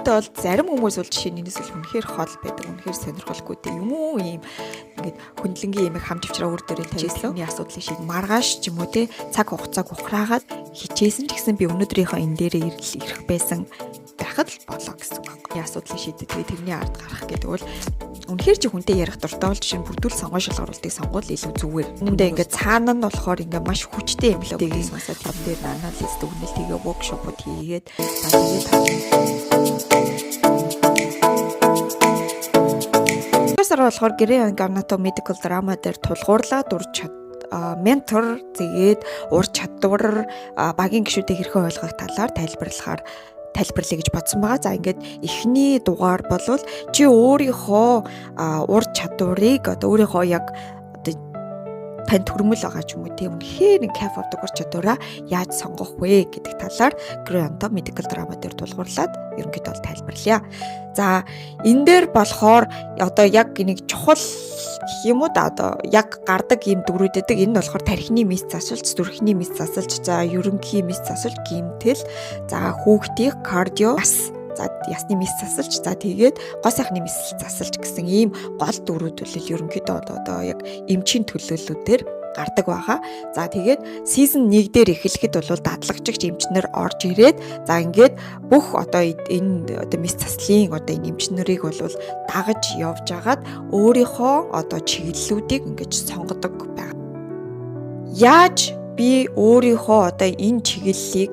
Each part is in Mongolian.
Бол зарим хүмүүс бол жишээ нь энэс бол үнэхээр хол байдаг, үнэхээр сонирхолгүй тийм юм уу, ийм ингээд хөндлөнгийн юм хамт авчраа өөр дөрөө тавьжсэн. Миний асуудлыг шийд маргааш ч юм уу те цаг хугацааг ухраагаад хичээсэн ч гэсэн би өнөөдрийнхөө энэ дээрээ ирэх байсан байхад л болоо гэсэн үг байхгүй. Асуудлыг шийдэд, тэгээ тэрний ард гарах гэдэг бол үнэхээр чи хүнтэй ярих дуртай бол жишээ нь бүрдүүл сонгон шалгаруултыг сонгуул илүү зүгээр. Үүндээ ингээд цаана нь болохоор ингээд маш хүчтэй юм лээ. Тэгээ сонсоод тэр дээр анализ, дүгнэлт хийгээ, workshop-ууд хийгээд, за тэгээд сар болохоор Grey Anatomy Medical Drama дээр тулгуурлаад ур чад ментор зэгээд ур чадвар, багийн гишүүдийг хэрхэн ойлгох талаар тайлбарлахаар тайлбарлая гэж бодсон байгаа. За, ингээд эхний дугаар болвол чи өөрийнхөө ур чадварыг, одоо өөрийнхөө яг одоо тань төрмөл байгаа ч юм уу, тийм үнэхээр нэг кайф авдаг ур чадвараа яаж сонгох вэ гэдэг талаар Grey Anatomy Medical Drama дээр тулгуурлаад ерөнхийдөө бол тайлбарлая. За, энэ дээр болохоор одоо яг нэг чухал гэх юм уу да, одоо яг гардаг юм дүрүүд байдаг. Энэ нь болохоор тархины мэс засалж, зүрхний мэс засалж, за ерөнхий мэс засалж, гэмтэл, за хүүхдийн кардио, яс, за ясны мэс засалж, за тэгээд гоо сайхны мэс засалж гэсэн ийм гол дүрүүд бол ерөнхийдөө одоо яг эмчийн төлөөллүүдээр гардаг байгаа. За, тэгээд season 1 дээр эхлэхэд бол дадлагжигч эмчнэр орж ирээд, за ингээд бүх одоо энэ одоо мэс заслын одоо энэ эмчнэрийг бол дагаж явж агаад өөрийнхөө одоо чиглэлүүдийг ингэж сонгодог байгаа. Яаж би өөрийнхөө одоо энэ чиглэлийг,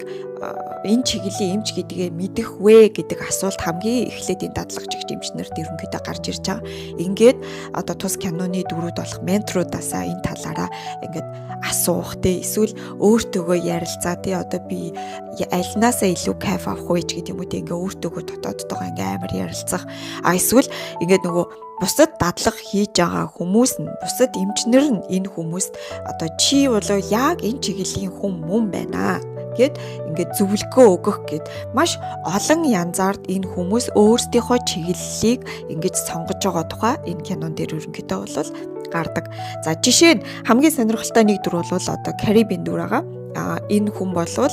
энэ чиглэлийн эмч гэдгээ мэдэх вэ гэдэг асуулт хамгийн эхлээд энэ дадлагжигч эмчнэрт ерөнхийдөө гарч ирж байгаа. Ингээд одоо тус киноны дүрүүд болох менторуудаасаа энэ талаараа ингээд асуух те, эсвэл өөртөөгөө ярилцаа те, одоо би альнаасаа илүү кайф авах вэ ч гэдэг юм уу те, ингээ өөртөөгөө дотоодтойгоо ингээ амар ярилцах. А эсвэл ингээд нөгөө бусад дадлага хийж байгаа хүмүүс нь, бусад эмчнэр нь энэ хүмүүст одоо чи болоо яг энэ чиглэлийн хүн мөн байна гэд ингээд зөвлөгөө өгөх гэд маш олон янзаар энэ хүмүүс өөрсдийнхөө чиглэлийг ингэж сонгож байгаа тухай энэ кинон дээр ерөнхийдөө бол гардаг. За, жишээ нь хамгийн сонирхолтой нэг дүр бол одоо Карибын дүр байгаа. А энэ хүн болвол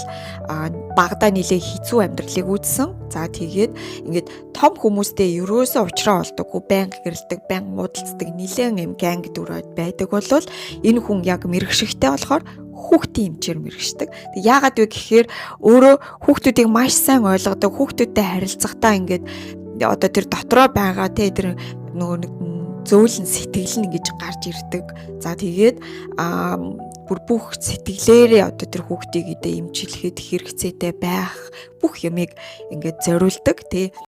багадаа нилээ хэцүү амьдралыг үзсэн. За, тэгээд ингээд том хүмүүстэй ерөөсөө уучраа болдоггүй, байнга гэрэлдэг, байнга муудалцдаг нилээн юм gang дүр байдаг болвол энэ хүн яг мэргэшигтэй болохоор хүүхдийн эмчээр мэргэшдэг. Тэг яагаад вэ гэхээр өөрөө хүүхдүүдийг маш сайн ойлгодог, хүүхдүүдтэй харилцахдаа ингээд одоо тэр дотроо байгаа те тэр нөгөө нэг зөөлөн сэтгэл нь ингэж гарч ирдэг. За, тэгээд бүр бүх сэтгэлээрээ одоо тэр хүүхдийг идэ эмчилэхэд хэрэгцээтэй байх бүх юмыг ингээд зориулдаг тий.